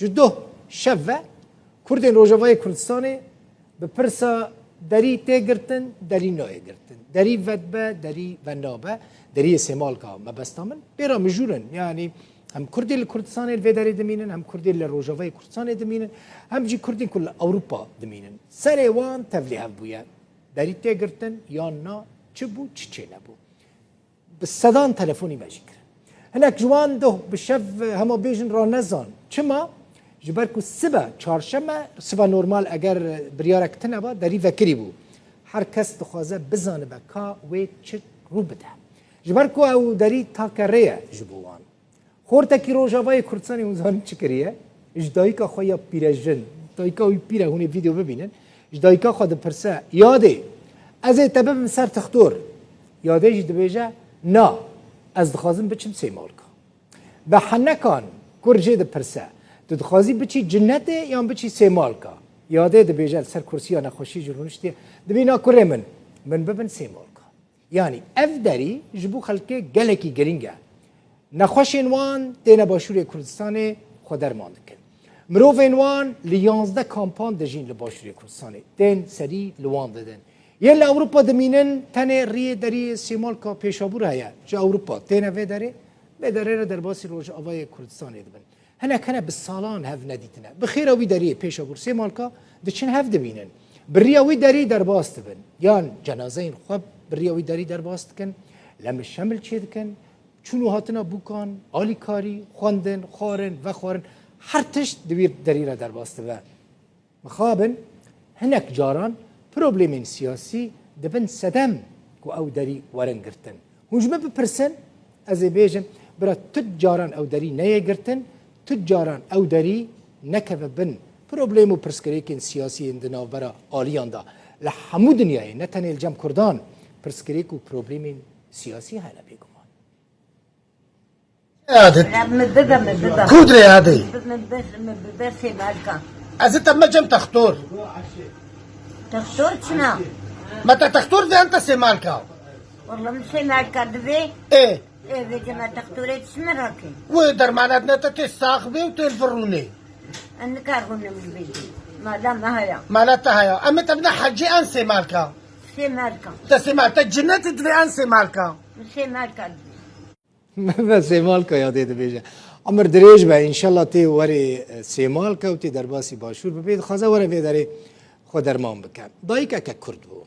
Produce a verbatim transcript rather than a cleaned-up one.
Ji doh şev ve Kurdên Rojavayê Kurdistanê bi pirsa derî tê girtin, derî nayê girtin. Derî vedibe, derî venabe, deriyê Sêmalka mebesta min. Pêra mijûl in. Yanî hem Kurdên li Kurdistanê li vê derê dimînin, hem Kurdên li Rojavayê Kurdistanê dimînin, hem jî Kurdên ku li Ewropa dimînin. Serê wan tevlîhev bûye. Derî tê girtin yan na, çi bû, çi çênebû. Bi sedan telefonî me jî kirin. Hinek ji wan doh bi şev hema bêjin ranezan. Çima? Ji ber ku sibe çarşeme, sibe normal eger biryarek tune ba, derî vekirî bû. Her kes dixwaze bizanibe ka wê çi rû bide. Ji ber ku ew derî take rê ye ji bo wan. Xortekî Rojavayê Kurdistanê hûn zanin çi kiriye? Ji dayika xwe ya pîrejin, dayika wî pîr e, hûn ê vîdeo bibînin. Ji dayika xwe dipirse, Yadê, ez ê te bibim ser tixtor. Yadê jî dibêje, Na, ez dixwazim biçim Sêmalka. Bi henekan kur jê dipirse, Tu dixwazî biçî cinetê yan biçî Sêmalka? Yadê dibêje, li ser kursiya nexweşî jî rûniştiye, Dibîna kurê min, min bibin Sêmalka. Yanî ev derî ji bo xelkê gelekî girîng e. Nexweşên wan têne Başûrê Kurdistanê xwe derman dikin. Mirovên wan li yanzdeh kampan dijîn li Başûrê Kurdistanê. Tên serî li wan didin. Yên li Ewropa dimînin, tenê riyê deriyê Sêmalka Pêşabûr heye. Ji Ewropa têne vê derê, vê derê re derbasî Rojavayê Kurdistanê dibin. Hinek hene bi salan hev nedîtine. Bi xêra wî deriyê Pêşabûr Sêmalka diçin hev dibînin. Bi riya wî derî derbas dibin. Yan cenazeyên xwe bi riya wî derî derbas dikin, lemil şemil çêdikin, çûn û hatina bûkan, alîkarî, xwendin, xwarin, vexwarin, her tişt di wî derî re derbas dibe. Mixabin, hinek caran problemên siyasî dibin sedem ku ew derî werin girtin. Hûn ji min bipirsin, ez ê bêjim, bira tu caran ew derî neyê girtin, tu caran ew derî nekeve bin problem û pirsgirêkên siyasî yên di navbera aliyan de. Li hemû dinyayê, ne tenê li cem kurdan, pirsgirêk û problemên siyasî hene bêguman. Yadê. Min bibe, min bibe. Ku dirê yadê? Min bibe, min bibe Sêmalka. Ez ê te me cem textor. Textor çina? Me te textor vê te Sêmalka. Walla min Sêmalka divê. Ê. Ê, vê cem textorê çi merakê? Wê dermanet ne te tê sax bê û tê li vir rûnê. Ez nikar rûnim li bêjî. Mala me haya. Mala te haya. Em ê te bine hecê en Sêmalka. Sêmalka. Te Sêmal-, te cinetê divê en Sêmalka. Min Sêmalka divê. Me Sêmalka yadê dibêje. Emir dirêj be, înşallah tê werê, e, Sêmalka û tê derbasî Başûr bibê. Dixwaze were vê derê xwe derman bike. Dayikeke Kurd bû.